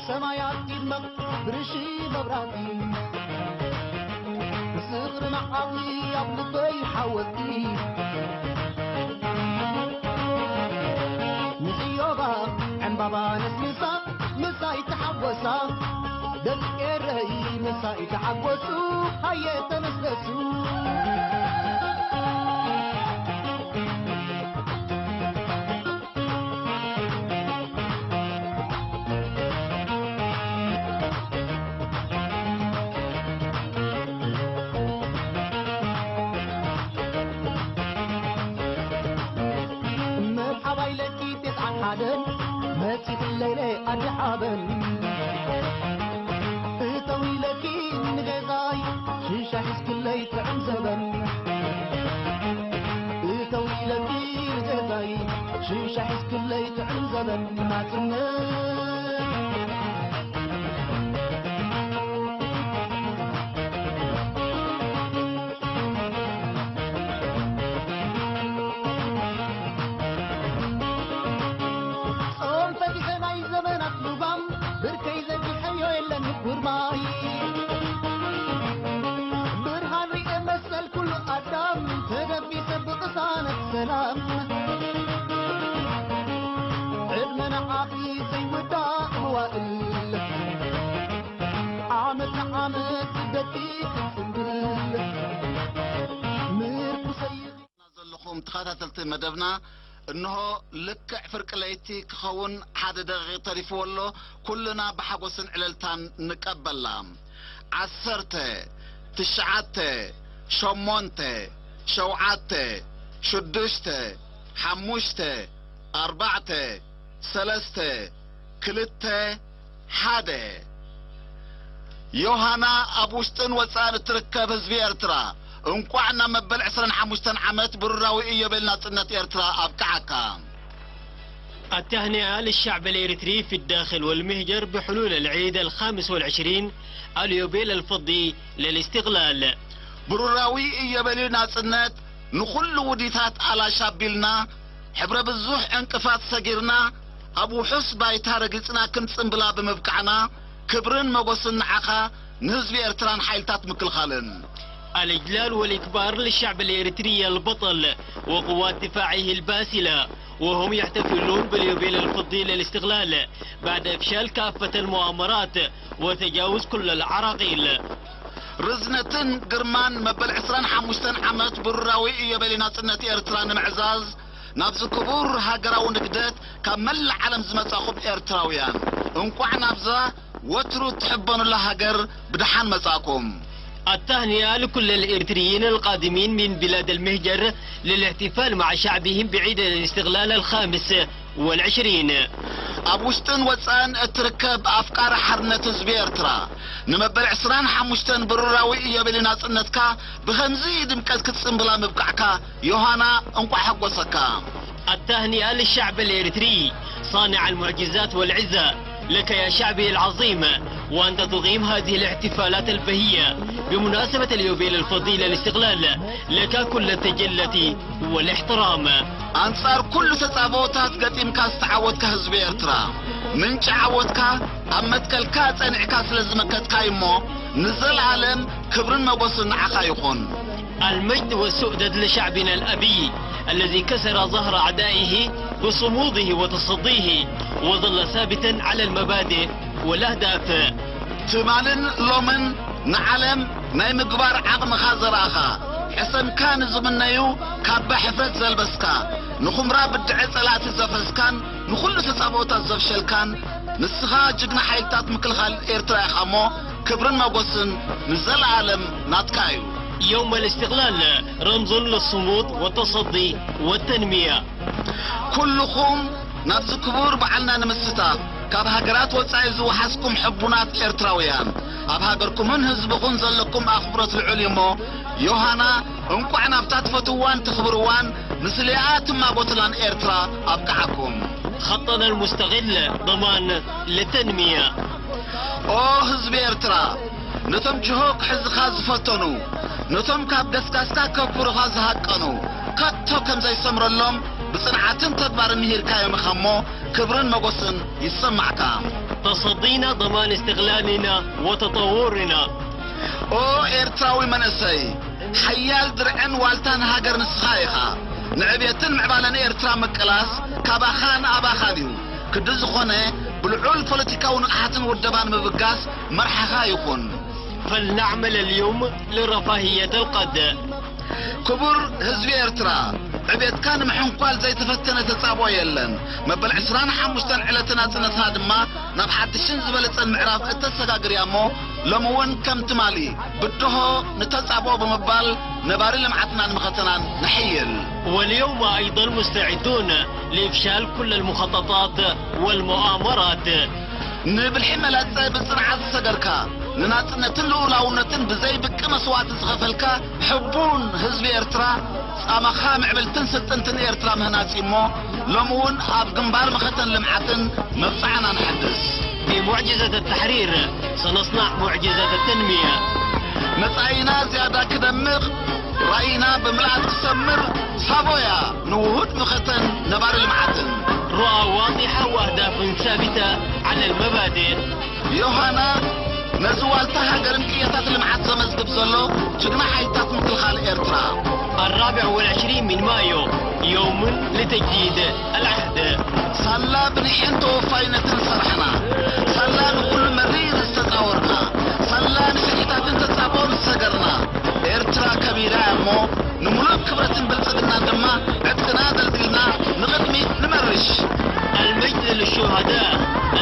ሰማያት ይድመቕ ብርሺ መብራቲ፣ ዝኽሪ መዓልቲ ኣብ ልበይ ሓወልቲ። ንጽዮባ ዕምባባ ነስንሳ፣ ምሳይ ተሓጎሳ። ደቂ ኤረይ ምሳይ ተሓጎሱ፣ ሃየ ተነስነሱ። መርሓባ ኢለኪ ቴስዓን ሓደን መጺኽለይ ኣዲ ዓበን። እተው ኢለኪ ንገዛይ ሽሻ ሒዝክለይ ጥዑም ዘበን። እተው ኢለኪ ንገዛይ ሽሻ ሒዝክለይ ጥዑም ዘበን ናጽነት። ጾም ፈቲሐ ናይ ዘመናት ልባም ብርከይ ዘጊሐዮ የለን ምጉርማይ። ብርሃን ሪኤ መሰል ኩሉ ኣዳም ተደቢሰ ብቕሳነት ሰላም። ዕድመ ንዓኺ ዘይውዳእ መዋእል ዓመት ንዓመት ደቂቕ ጽንብል ምርኩሰይ። ዘለኹም ተኸታተልቲ መደብና፣ እንሆ ልክዕ ፍርቂ ለይቲ ክኸውን ሓደ ደቂቕ ተሪፍዎ ኣሎ። ኩልና ብሓጎስን ዕልልታን ንቀበላ። ዓሰርተ፣ ትሽዓተ፣ ሸሞንተ፣ ሸውዓተ፣ ሽዱሽተ፣ ሓሙሽተ፣ ኣርባዕተ፣ ሰለስተ፣ ክልተ፣ ሓደ። ዮሃና፣ ኣብ ውሽጥን ወጻእን እትርከብ ህዝቢ ኤርትራ፣ እንቋዕ ናብ መበል ዕስራን ሓሙሽተን ዓመት ብሩራዊ ኢዮቤል ናጽነት ኤርትራ ኣብቅዓካ። التهنئة للشعب الإريتري في الداخل والمهجر بحلول العيد الخامس والعشرين اليوبيل الفضي للاستقلال. ብሩራዊ ኢዮቤልዩ ናጽነት ንኹሉ ውዲታት ኣላሽ ኣቢልና፣ ሕብረ ብዙሕ ዕንቅፋት ሰጊርና፣ ኣብ ውሑስ ባይታ ረጊጽና ክንጽንብላ ብምብቃዕና፣ ክብርን መጎስን ንዓኻ፣ ንህዝቢ ኤርትራን ሓይልታት ምክልኻልን። الإجلال والإكبار للشعب الإريتري البطل وقوات دفاعه الباسلة، وهم يحتفلون باليوبيل الفضي للاستقلال بعد إفشال كافة المؤامرات وتجاوز كل العراقيل. ርዝነትን ግርማን መበል ዕስራን ሓሙሽተን ዓመት ብሩራዊ ኢዮቤልዩ ናጽነት ኤርትራ ንምዕዛዝ፣ ናብዚ ክቡር ሃገራዊ ንግደት ካብ መላእ ዓለም ዝመጻኹም ኤርትራውያን፣ እንቋዕ ናብዛ ወትሩ እትሕበኑላ ሃገር ብደሓን መጻእኩም። التهنئة لكل الإريتريين القادمين من بلاد المهجر للاحتفال مع شعبهم بعيد الاستقلال الخامس والعشرين. ኣብ ውሽጥን ወጻእን እትርከብ ኣፍቃሪ ሓርነት ህዝቢ ኤርትራ፣ ንመበል ዕስራን ሓሙሽተን ብሩራዊ ኢዮቤልዩ ናጽነትካ ብኸምዚ ድምቀት ክትጽንብላ ምብቃዕካ ዮሃና፣ እንቋዕ ሓጎሰካ። التهنئة للشعب الإريتري صانع المعجزات والعزة، لك يا شعبي العظيم، وأنت تقيم هذه الاحتفالات البهية بمناسبة اليوبيل الفضي للاستقلال، لك كل التجلة والاحترام. ኣንጻር ኩሉ ተጻብኦታት ገጢምካ ዝተዓወትካ ህዝቢ ኤርትራ፣ ምንጪ ዓወትካ ኣብ መትከልካ ጸኒዕካ ስለ ዝመከትካ እዩ እሞ፣ ንዘለኣለም ክብርን መጎስን ንዓኻ ይኹን። المجد والسؤدد لشعبنا الأبي الذي كسر ظهر أعدائه بصموده وتصديه، وظل ثابتا على المبادئ والأهداف. ትማልን ሎምን ንዓለም ናይ ምግባር ዓቕምኻ ዘርኣኻ፣ ሕሰምካ ንዝምነዩ ካባ ሕፍረት ዘልበስካ፣ ንኹምራ ብድዐ ጸላእቲ ዘፈስካን ንኹሉ ተጻብኦታት ዘፍሸልካን፣ ንስኻ ጅግና ሓይልታት ምክልኻል ኤርትራ ኢኻ እሞ፣ ክብርን መጎስን ንዘለኣለም ናትካ እዩ። يوم الاستقلال رمز للصمود والتصدي والتنمية. ኩልኹም ናብዚ ክቡር በዓልና ንምስታፍ ካብ ሃገራት ወጻኢ ዝወሓዝኩም ሕቡናት ኤርትራውያን፣ ኣብ ሃገርኩምን ህዝብኹን ዘለኩም ኣኽብሮት ልዑል እዩ እሞ፣ ዮሃና፣ እንቋዕ ናብታ ትፈትውዋን ተኽብርዋን ምስሊኣ ትማጎትላን ኤርትራ ኣብቅዓኩም። خطنا المستقل ضمان للتنمية. ኦ ህዝቢ ኤርትራ፣ ነቶም ጅሆ ክሕዝኻ ዝፈተኑ፣ ነቶም ካብ ገስጋስካ ከብርኻ ዝሃቀኑ፣ ከቶ ከም ዘይሰምረሎም ብጽንዓትን ተግባርን ምሂርካዮም ኢኻ እሞ፣ ክብርን መጎስን ይሰማዕካ። تصدينا ضمان استقلالنا وتطورنا. ኦ ኤርትራዊ መንእሰይ፣ ሓያል ድርዕን ዋልታን ሃገር ንስኻ ኢኻ። ንዕብየትን ምዕባለን ኤርትራ ምቅላስ ካባኻን ኣባኻን እዩ። ክዲ ዝኾነ ብልዑል ፖለቲካዊ ንቕሓትን ውደባን ምብጋስ መርሓኻ ይኹን። فلنعمل اليوم لرفاهية الغد. ክቡር ህዝቢ ኤርትራ፣ ዕብየትካ ንምሕንኳል ዘይተፈተነ ተጻብኦ የለን። መበል ዕስራን ሓሙሽተን ዕለተ ናጽነትና ድማ ናብ ሓድሽን ዝበለጸን ምዕራፍ እተሰጋግር እያ እሞ፣ ሎሚ እውን ከም ትማሊ ብድሆ ንተጻብኦ ብምባል ነባሪ ልምዓትናን መኸተናን ነሕይል። واليوم أيضا مستعدون لإفشال كل المخططات والمؤامرات. ንብልሒ መላጸ ብጽንዓት ዝሰገርካ፣ ንናጽነትን ልኡላውነትን ብዘይ ብቂ መስዋእቲ ዝኸፈልካ ሕቡን ህዝቢ ኤርትራ፣ ጻማኻ ምዕብልትን ስልጥንትን ኤርትራ ምህናጽ እዩ እሞ፣ ሎሚ እውን ኣብ ግንባር መኸተን ልምዓትን መብጽዓና ንሓድስ። بمعجزة التحرير سنصنع معجزة التنمية. መጻኢና ዝያዳ ክደምቕ፣ ራእይና ብምልኣት ክሰምር፣ ሳቦያ ንውሁድ መኸተን ነባሪ ልምዓትን። رؤى واضحة وأهداف ثابتة على المبادئ. ዮሃና ነዚ ዋልታ ሃገርን ቅየታት ልምዓት ዘመዝግብ ዘሎ ጅግና ሓይልታት ምክልኻል ኤርትራ። الرابع والعشرين من مايو يوم لتجديد العهد. ሳላ ብንሒን ተወፋይነትን ዝሰራሕና፣ ሳላ ንኹሉ መሪር ዝተጻወርና፣ ሳላ ንስሕተታትን ተጻብኦን ዝሰገርና፣ ኤርትራ ከቢራ እያ እሞ፣ ንምሉእ ክብረትን ብልጽግናን ድማ ዕጥቅና ደልዲልና ንቕድሚት ንመርሽ። المجد للشهداء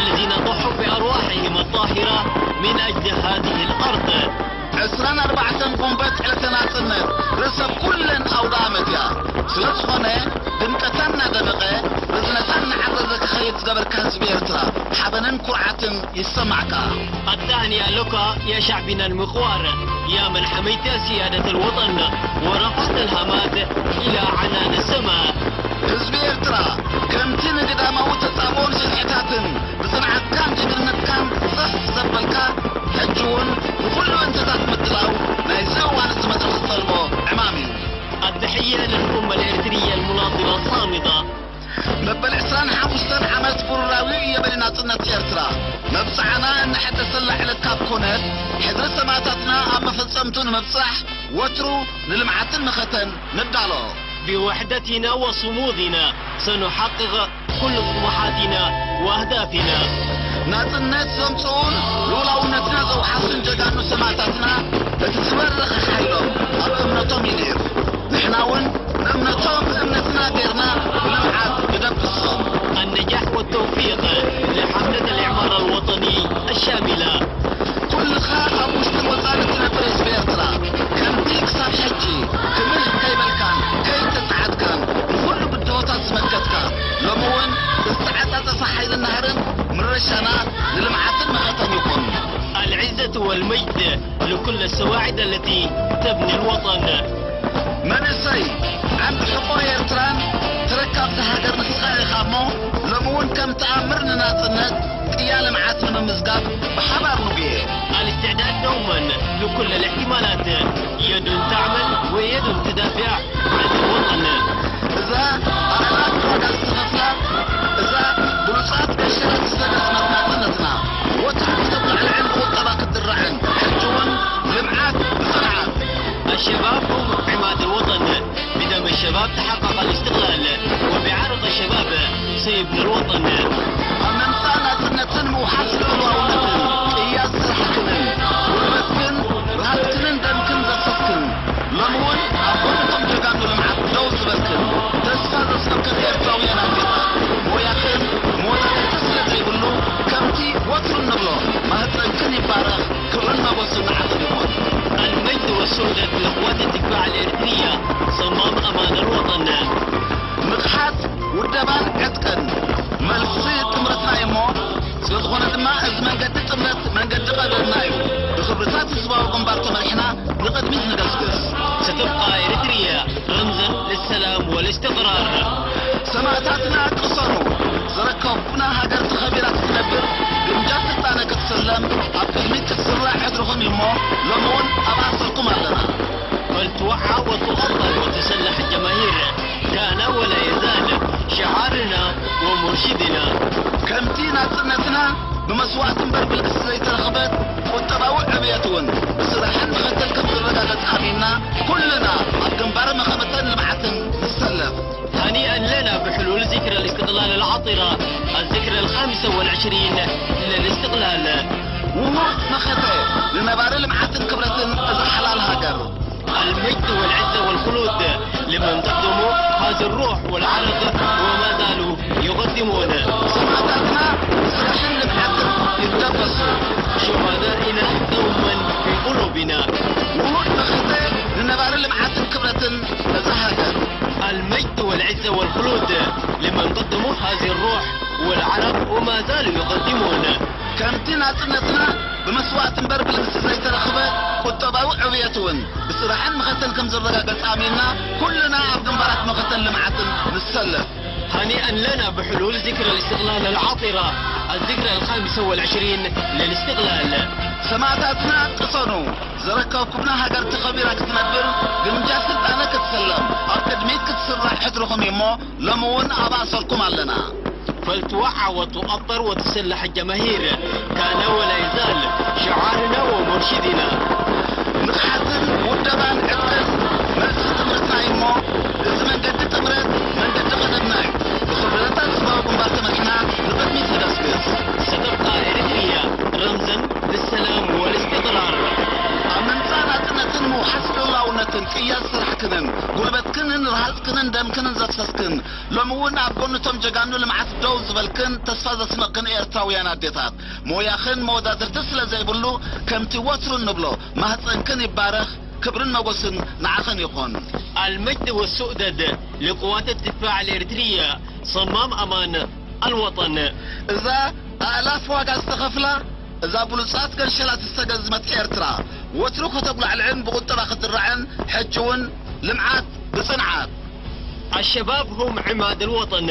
الذين ضحوا بأرواحهم الطاهرة من أجل هذه الأرض. ዕስራን ኣርባዕተን ጉንበት ዕለተ ናጽነት ርእሰ ኩለን ኣውደ ኣመት እያ። ስለ ዝኾነ ድምቀታ እናደመቐ፣ ርዝነታ እናዓዘዘ ክኸይድ ዝገበርካ ህዝቢ ኤርትራ፣ ሓበንን ኩርዓትን ይሰማዕካ። التهنئة لك يا شعبنا المغوار، يا من حميت سيادة الوطن ورفعت الهامات إلى عنان السماء. ህዝቢ ኤርትራ፣ ከምቲ ንግዳማዊ ተጻብኦን ስርሒታትን ብጽንዓትካን ጅግንነትካን ጸሕ ዘበልካ፣ ሕጂ እውን ንኹሉ እንተታት ምድላው ናይዚ እዋን እዚ መድረኽ ዝጠልቦ ዕማም እዩ። التحية للأمة الإرترية المناضلة الصامدة. መበል ዕስራን ሓሙሽተን ዓመት ብሩራዊ የበሊ ናጽነት ኤርትራ መብጽዓና እንሕደሰላ ዕለት ካብ ኮነት፣ ሕድሪ ሰማእታትና ኣብ መፈጸምቱ ንምብጻሕ ወትሩ ንልምዓትን መኸተን ንዳሎ። بوحدتنا وصمودنا سنحقق كل طموحاتنا وأهدافنا. ናጽነት ዘምጽኡን ልኡላውነትና ዘውሓሱን ጀጋኑ ሰማእታትና እቲ ዝበረኸ ሓይሎም ኣብ እምነቶም እዩ ነይሩ። ንሕና እውን ንእምነቶም እምነትና ገይርና ብልምዓት ንደብሶም። النجاح والتوفيق لحملة الإعمار الوطني الشاملة. ኩልኻ ኣብ ውሽጥን ወጻእን እትነብር ህዝቢ ኤርትራ፣ ከምቲ ክሳብ ሕጂ ክምህ ከይበልካን ከይተጸዓትካን ንኹሉ ብድሆታት ዝመከትካ፣ ሎሚ እውን ዝተዓጻጸፈ ሓይልን ናህርን ምረሻና ንልምዓትን መኸተን ይኹን። العزة والمجد لكل السواعد التي تبني الوطن. መንእሰይ፣ ዓንዲ ሕቆ ኤርትራን ተረካብቲ ሃገር ንስኻ ኢኻ እሞ፣ ሎሚ እውን ከም ተኣምር ንናጽነት ቅያ ልምዓት ንምምዝጋብ ብሓባር ንጉየ። الاستعداد دوما لكل الاحتمالات، يد تعمل ويد تدافع عن الوطن. እዛ ኣእላፍ ዋጋ ዝተኸፍላ፣ እዛ ብሉጻት ገሸላት ዝተገስመት ናጽነትና፣ ወትሩ ክተብላዕልዕን ብቁጠባ ክትድራዕን፣ ሕጂ እውን ልምዓት ብጽንዓት። الشباب هم عماد الوطن، بدم الشباب تحقق الاستقلال، وبعرق الشباب سيبنى الوطن. ኣብ ምምጻእ ናጽነትን ምውሓስ ልኡላውነትን ቅያ ዝሰርሕክንን፣ ጉልበትክን፣ ረሃጽክንን ደምክን ዘፍሰስክን፣ ሎሚ እውን ኣብ ጎኒ እቶም ጀጋኑ ልምዓት ደው ዝበልክን፣ ተስፋ ዘስፈክን ኤርትራውያን ኣዴታት፣ ሞያኽን መወዳድርቲ ስለ ዘይብሉ፣ ከምቲ ወትሩ እንብሎ፣ ማህጸንክን ይባረኽ፣ ክብርን መጎስን ንዓኽን ይኹን። المجد والسؤدد لقوات الدفاع الإرترية، صمام أمان الوطن. ንቕሓት ውደባን ዕጥቅን መልሲ ጥምረትና እዩ እሞ፣ ስለ ዝኾነ ድማ እዚ መንገዲ ጥምረት መንገዲ ቀደምና እዩ። ብኽብርታት ህዝባዊ ግንባር ተመሪሕና ንቕድሚት ንገስግስ። ستبقى إريتريا رمزا للسلام والاستقرار. ሰማእታትና ቅሰኑ። ዘረከብኩምና ሃገር ተኸቢራ ክትነብር፣ ግምጃ ስልጣነ ክትስለም፣ ኣብ ቅድሚት ክትስራዕ ሕድርኹም እዩ እሞ፣ ሎሚ እውን ኣብ ኣንፈትኩም ኣለና። فلتوعى وتؤطر وتسلح الجماهير، كان ولا يزال شعارنا ومرشدنا. ከምቲ ናጽነትና ብመስዋእቲ እምበር ብልግሲ ዘይተረኽበት ቁጠባዊ ዕብየት እውን ብስራሕን መኸተል ከም ዝረጋገጽ ኣሚንና፣ ኩልና ኣብ ግንባር መኸተን ልምዓትን ንሰለፍ። هنيئا لنا بحلول ذكرى الاستقلال العطرة، الذكرى الخامسة والعشرين للاستقلال. ውሁድ መኸተ ንነባሪ ልምዓትን ክብረትን እዛ ሓላል ሃገር። المجد والعزة والخلود لمن قدموا هذه الروح والعرق وما زالوا يقدمون. ሰማእታትና ብስራሕን ልምዓትን ይደበሱ። شهدائنا دوما في قلوبنا. ውሁድ መኸተ ንነባሪ ልምዓትን ክብረትን እዛ ሃገር። المجد والعزة والخلود لمن قدموا هذه الروح والعرق وما زالوا يقدمون. ከምቲ ናጽነትና ብመስዋእቲ እምበር ብልግሲ ዘይተረኽበ ቁጠባዊ ዕብየት እውን ብስራሕን መኸተን ከም ዝረጋገጽ ኣሚንና፣ ኩልና ኣብ ግንባራት መኸተን ልምዓትን ንሰለፍ። هنيئا لنا بحلول ذكرى الاستقلال العطرة، الذكرى الخامسة والعشرين للاستقلال. ሰማእታትና ቅሰኑ፣ ዘረከብኩምና ሃገር ተኸቢራ ክትነብር፣ ግምጃ ስልጣነ ክትሰለም፣ ኣብ ቅድሚት ክትስራዕ ሕድርኹም እሞ ሎሚ እውን ኣብ ኣሰርኩም ኣለና። فلتوعى وتؤطر وتسلح الجماهير، كان ولا يزال شعارنا ومرشدنا. ንቕሓትን ውደባን ዕጥቅን መልሲ ጥምረትና እዩ እሞ፣ እዚ መንገዲ ጥምረት መንገዲ ቀደምና እዩ። ብኽብረታት ህዝባዊ ግንባር ተመሪሕና ንቕድሚት ንገስግስ። ستبقى إريتريا رمزا للسلام والاستقرار. ኣብ ምምጻእ ናጽነትን ምውሓስ ልኡላውነትን ቅያ ዝሰራሕክንን ጉልበትክንን ረሃጽክንን ደምክንን ዘፍሰስክን፣ ሎሚ እውን ኣብ ጎንቶም ጀጋኑ ልምዓት ደው ዝበልክን ተስፋ ዘስነቕክን ኤርትራውያን ኣዴታት፣ ሞያኽን መወዳድርቲ ስለ ዘይብሉ፣ ከምቲ ወትሩ እንብሎ፣ ማህጸንክን ይባረኽ፣ ክብርን መጎስን ንዓኽን ይኹን። المجد والسؤدد لقوات الدفاع الإريترية، صمام أمان الوطن. እዛ ኣእላፍ ዋጋ ዝተኸፍላ፣ እዛ ብሉጻት ገንሸላት ዝተገዝመት ኤርትራ፣ ወትሩ ከተጉላዕልዕን ብቁጠባ ክትድራዕን፣ ሕጂ እውን ልምዓት ብጽንዓት። الشباب هم عماد الوطن،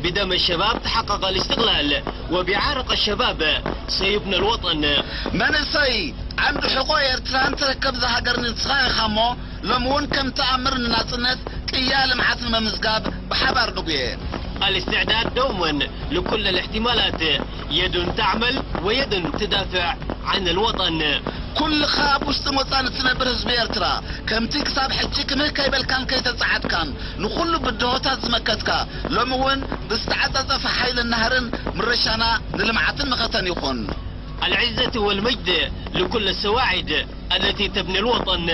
بدم الشباب تحقق الاستقلال، وبعرق الشباب سيبنى الوطن. መንእሰይ ዓንዲ ሕቆ ኤርትራን ተረከብዛ ሃገር ንስኻ ኢኻ እሞ፣ ሎሚ እውን ከም ተኣምር ንናጽነት ቅያ ልምዓት ንምምዝጋብ ብሓባር ንጉየ። الاستعداد دوما لكل الاحتمالات، يد تعمل ويد تدافع عن الوطن. ኩልኻ ኣብ ውሽጥን ወጻን እትነብር ህዝቢ ኤርትራ፣ ከምቲ ክሳብ ሕጂ ክምህ ከይበልካን ከይተጻዓድካን ንኹሉ ብድሆታት ዝመከትካ፣ ሎሚ እውን ብዝተዓጻጸፈ ሓይልን ናህርን ምርሻና ንልምዓትን መኸተን ይኹን። العزة والمجد لكل السواعد التي تبني الوطن.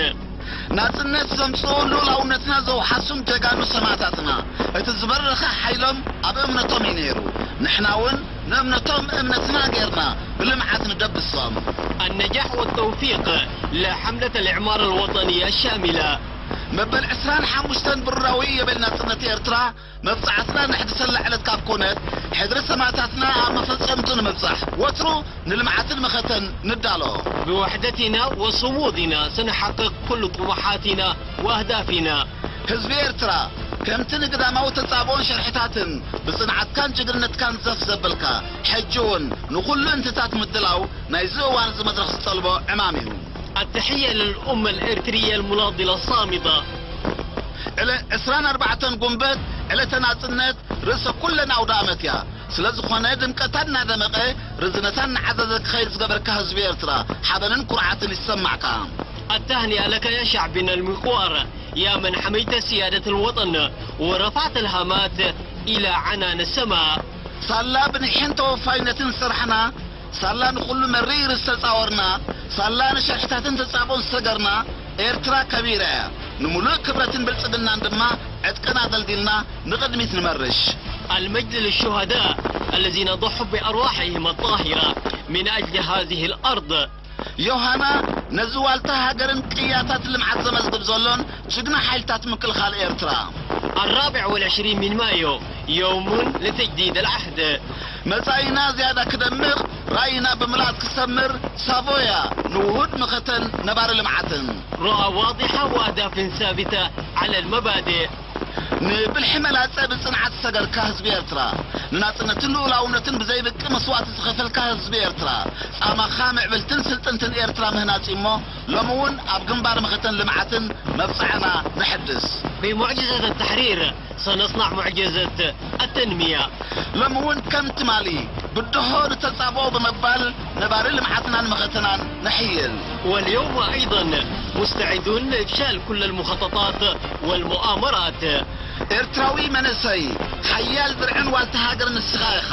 ናጽነት ዘምጽኡ ልኡላውነትና ዘውሓሱን ጀጋኑ ሰማእታትና፣ እቲ ዝበረኸ ሓይሎም ኣብ እምነቶም እዩ ነይሩ። ንሕና እውን ንእምነቶም እምነትና ጌርና ብልምዓት ንደብሶም። النجاح والتوفيق لحملة الإعمار الوطني الشاملة. መበል ዕስራን ሓሙሽተን ብሩራዊ ኢዮቤል ናጽነት ኤርትራ መብጻዕትና ነሕድሰላ ዕለት ካብ ኮነት፣ ሕድሪ ሰማእታትና ኣብ መፈጸምቱ ንምብጻሕ ወትሩ ንልምዓትን መኸተን ንዳሎ። بوحدتنا وصمودنا سنحقق كل طموحاتنا وأهدافنا. ህዝቢ ኤርትራ፣ ከምቲ ንግዳማዊ ተጻብኦን ሸርሕታትን ብጽንዓትካን ጅግንነትካን ዘፍ ዘበልካ፣ ሕጂ እውን ንኹሉ እንትታት ምድላው ናይዚ እዋን እዚ መድረኽ ዝጠልቦ ዕማም እዩ። التحية للأمة الإريترية المناضلة الصامدة. ዕለ ዕስራን ኣርባዕተን ጉንበት ዕለተ ናጽነት ርእሰ ኩለን ኣውደ ኣመት እያ። ስለ ዝኾነ ድምቀታ እናደመቐ ርዝነታ እናዓዘዘ ክኸይድ ዝገበርካ ህዝቢ ኤርትራ ሓበንን ኩርዓትን ይሰማዕካ። التهنئة لك يا شعبنا المقوار، يا من حميت سيادة الوطن ورفعت الهامات إلى عنان السماء. ሳላ ብንሒን ተወፋይነትን ዝሰርሓና፣ ሳላ ንኹሉ መሪር ዝተጻወርና፣ ሳላ ንሸርሕታትን ተጻብኦን ዝሰገርና፣ ኤርትራ ከቢራ እያ። ንምሉእ ክብረትን ብልጽግናን ድማ ዕጥቅና ደልዲልና ንቕድሚት ንመርሽ። المجد للشهداء الذين ضحوا بأرواحهم الطاهرة من أجل هذه الأرض. ዮሃና፣ ነዚ ዋልታ ሃገርን ቅያታት ልምዓት ዘመዝግብ ዘሎን ጅግና ሓይልታት ምክልኻል ኤርትራ። الرابع والعشرين من مايو يوم لتجديد العهد. መጻኢና ዝያዳ ክደምቕ ራእይና ብምልኣት ክሰምር ሳቮያ ንውሁድ መኸተን ነባሪ ልምዓትን። رؤى واضحة وأهداف ثابتة على المبادئ. ንብልሒ መላጸ ብጽንዓት ዝሰገርካ ህዝቢ ኤርትራ፣ ንናጽነትን ልኡላውነትን ብዘይብቂ መስዋእቲ ዝኸፈልካ ህዝቢ ኤርትራ፣ ጻማኻ ምዕብልትን ስልጥንትን ኤርትራ ምህናጽ እዩ እሞ፣ ሎሚ እውን ኣብ ግንባር መኸተን ልምዓትን መብጽዓና ነሐድስ። بمعجزة التحرير سنصنع معجزة التنمية. ሎሚ እውን ከም ትማሊ ብድሆ ንተጻብኦ ብምባል ነባሪ ልምዓትናን መኸተናን ነሕይል። واليوم أيضا مستعدون لإفشال كل المخططات والمؤامرات. ኤርትራዊ መንእሰይ፣ ሓያል ድርዕን ዋልታ ሃገር ንስኻ ኢኻ።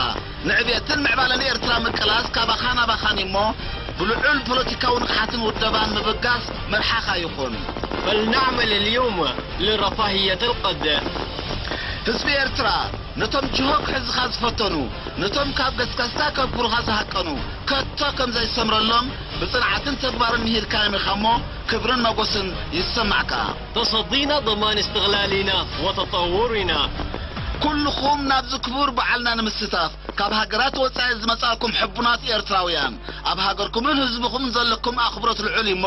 ንዕብየትን ምዕባለን ኤርትራ ምቅላስ ካባኻ ናባኻን እሞ፣ ብልዑል ፖለቲካዊ ንቕሓትን ውደባን ምብጋስ መርሓኻ ይኹን። فلنعمل اليوم لرفاهية الغد. ህዝቢ ኤርትራ፣ ነቶም ጅሆ ክሕዝኻ ዝፈተኑ፣ ነቶም ካብ ገስጋስካ ከብኩሩኻ ዝሃቀኑ፣ ከቶ ከም ዘይሰምረሎም ብጽንዓትን ተግባርን ምሂርካዮም ኢኻ እሞ፣ ክብርን መጎስን ይሰማዕካ። تصدينا ضمان استقلالنا وتطورنا. ኩልኹም ናብዚ ክቡር በዓልና ንምስታፍ ካብ ሃገራት ወጻኢ ዝመጻእኩም ሕቡናት ኤርትራውያን፣ ኣብ ሃገርኩምን ህዝብኹምን ዘለኩም ኣኽብሮት ልዑል እሞ፣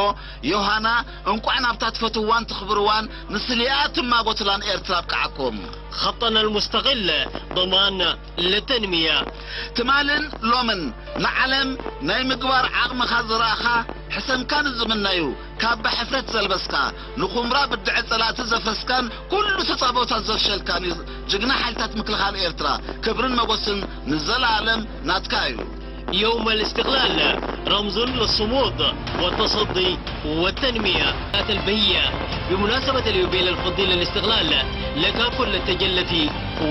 ዮሃና፣ እንቋዕ ናብታ ትፈትዋን ትኽብርዋን ንስሊኣ ትማጎትላን ኤርትራ ኣብቅዓኩም። خطنا المستقل ضمان للتنمية. ትማልን ሎምን ንዓለም ናይ ምግባር ዓቕምኻ ዝረኣኻ፣ ሕሰምካ ንዝምነዩ ካባ ሕፍረት ዘልበስካ፣ ንኹምራ ብድዐ ጸላእቲ ዘፍረስካን ኩሉ ተጻብኦታት ዘፍሸልካን እዩ። ጅግና ሓይልታት ምክልኻል ኤርትራ፣ ክብርን መጎስን ንዘለኣለም ናትካ እዩ። يوم الاستقلال رمز للصمود والتصدي والتنمية. البهية، بمناسبة اليوبيل الفضي للاستقلال، لك كل التجلة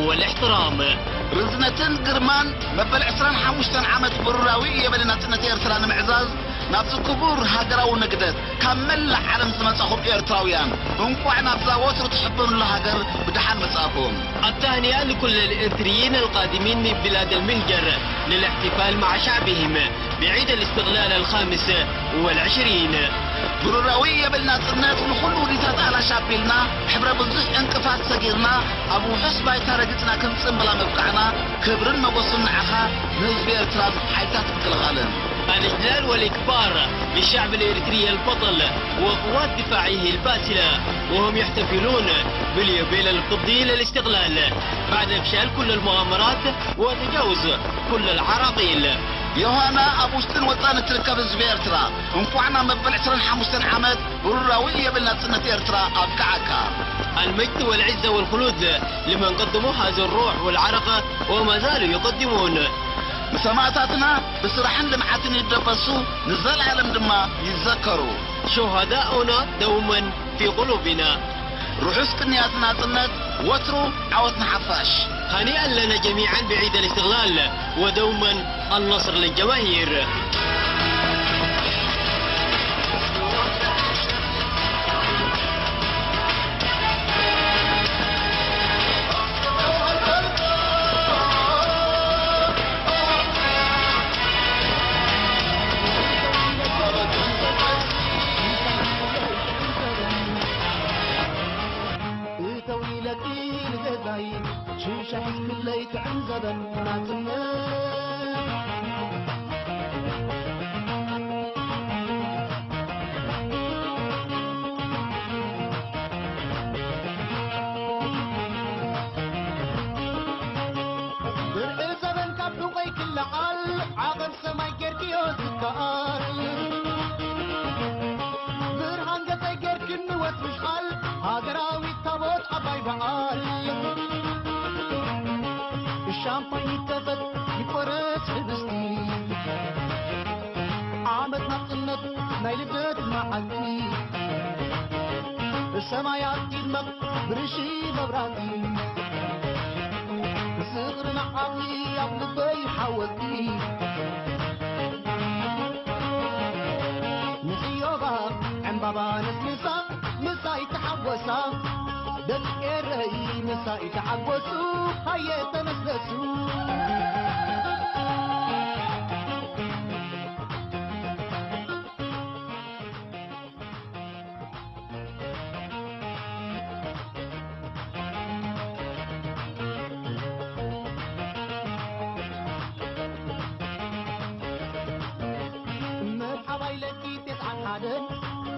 والاحترام. ርዝነትን ግርማን መበል ዕስራን ሓሙሽተን ዓመት ብሩራዊ ኢዮቤል ናጽነት ኤርትራ ንምዕዛዝ ናብዚ ክቡር ሃገራዊ ንግደት ካብ መላእ ዓለም ዝመጻኹም ኤርትራውያን፣ እንቋዕ ናብዛ ወትሩ ትሕበኑላ ሃገር ብደሓን መጻእኩም። التهنئة لكل الإرتريين القادمين من بلاد المهجر للاحتفال مع شعبهم بعيد الاستقلال الخامس والعشرين. ብሩራዊ ኢዮቤል ናጽነት ንኹሉ ውዲታት ኣላሽ ኣቢልና፣ ሕብረ ብዙሕ ዕንቅፋት ሰጊርና፣ ኣብ ውሑስ ባይታ ረጊጽና ክንጽንበላ ምብቃዕና፣ ክብርን መጎስን ንዓኻ፣ ንህዝቢ ኤርትራን ሓይልታት ምክልኻልን። الإجلال والإكبار للشعب الإريتري البطل وقوات دفاعه الباسلة، وهم يحتفلون باليوبيل الفضي للاستقلال بعد إفشال كل المؤامرات وتجاوز كل العراقيل. ዮሃና፣ ኣብ ውሽጥን ወጻእን እትርከብ ህዝቢ ኤርትራ፣ እንቋዕ ናብ መበል ዕስራን ሓሙሽተን ዓመት ብሩራዊ ኢዮቤል ናጽነት ኤርትራ ኣብቅዓካ። المجد والعزة والخلود لمن قدموا هذا الروح والعرق وما زالوا يقدمون. ንሰማእታትና ብስራሕን ልምዓትን ይደበሱ፣ ንዘለኣለም ድማ ይዘከሩ። شهداؤنا دوما في قلوبنا. ርሑስ ቅንያት ናጽነት፣ ወትሩ ዓወት ንሓፋሽ። هنيئا لنا جميعا بعيد الاستقلال، ودوما النصر للجماهير. እተው ኢለኪ ንገዛይ ሽሻይ ክለይ ትዕንዘበን ናጽነት። ድርዒ ዘበን ካብ ዱቐይ ክለዓል ዓቐብ ሰማይ ጌርክዮ ዝከኣል። ብርሃን ገጸይ ጌርክኒ ወትሪ ቃል ሃገራዊት ታቦት ዓባይ በዓል። ሻምፓኝ ይከፈት ይቆረስ ህብስቲ ዓመት ናጽነት ናይ ልደት መዓልቲ። ሰማያት ይድመቕ ብርሺ መብራህቲ። ዝኽሪ ንዓኺ ኣብ ልበይ ሓወልቲ። ንዕዮባ ዕምባባ ነስንሳ ምሳይ ተሓወሳ። ደቂ ኤረይ ምሳይ ተሓጎሱ ሃየ ተነስነሱ። መርሓባ ኢለኪ ቴስዓን ሓደን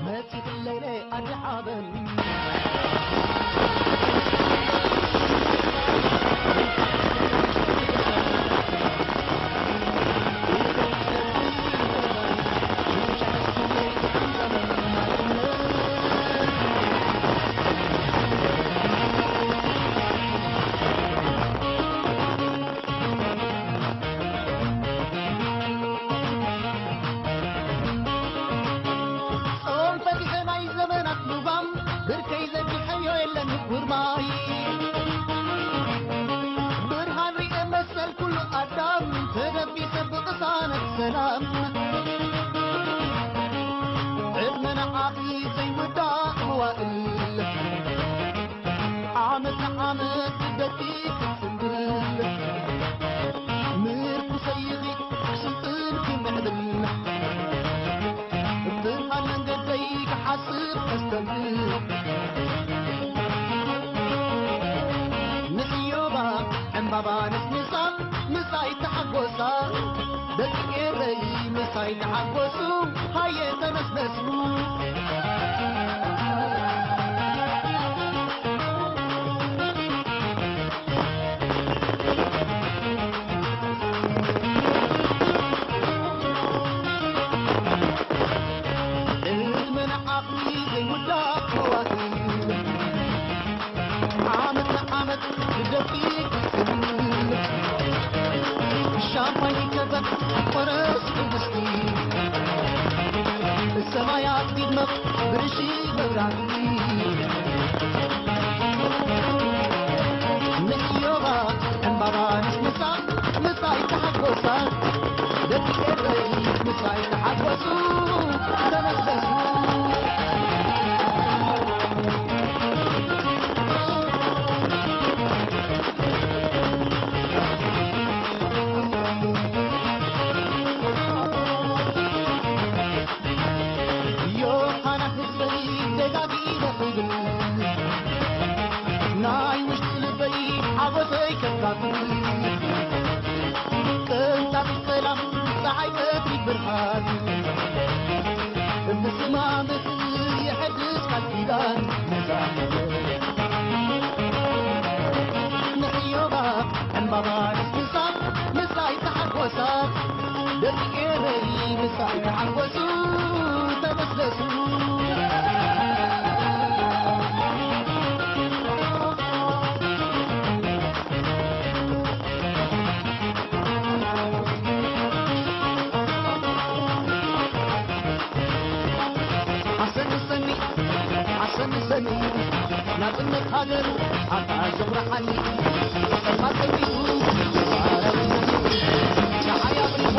መጺኽለይ ኣዲ ሓበን። ግርማይ ብርሃን ርኤ መሰል ኩሉ ኣዳም፣ ተደቢሰ ብቕሳነት ሰላም። ዕድመ ንዓኺ ዘይውዳእ መዋእል፣ ዓመት ንዓመት ደቂቕ ጽንብል፣ ምርኩሰይ ኢኺ ክስልጥን ክምዕብል። ብርሃን መንገደይ ክሓስብ ከስተንብል፣ ንሕዮባ ዕምባባ ነስንሳ ምሳይ ተሓጎሳ። ደቂ ኤረይ ምሳይ ተሓጎሱ፣ ሃየ ተነስነሱ። ዕድመ ንዓኺ ዘይውዳእ መዋእል፣ ዓመት ንዓመት ልደትኪ ክብል፣ ሻምፓኝ ይከፈት ይቆረስ ድግስቲ፣ ሰማያት ይድመቕ ብርሺ መብራህቲ። ንሕዮባ ዕምባባ ነስንሳ ምሳይ ተሓጎሳ፣ ደቂ ኤረይ ምሳይ ተሓጎሱ፣ ተነስነሱ። ዮሃና ህዝበይ ደጋጊመ ክብል፣ ናይ ውሽጢ ልበይ ሓጎሰይ ከካፍል፣ ቅንጣት ሰላም ጸሓይ ቀትሪ ብርሃን፣ ብስማምዕ የሐድስ ቃል ኪዳን ነዛ ምሕዮባ ዕምባባ ነስንሳ ምሳይ ተሓጎሳ። ደቂ ኤረይ ምሳይ ተሓጎሱ ተመስገሱ። ኣሰኒ ሰኒ፣ ኣሰኒ ሰኒ፣ ናጽነት ሃገር ኣታ ዘምረሓኒ። ጸልማት ጸልሚቱ፣ ደሓይ ኣቕሪቡ፣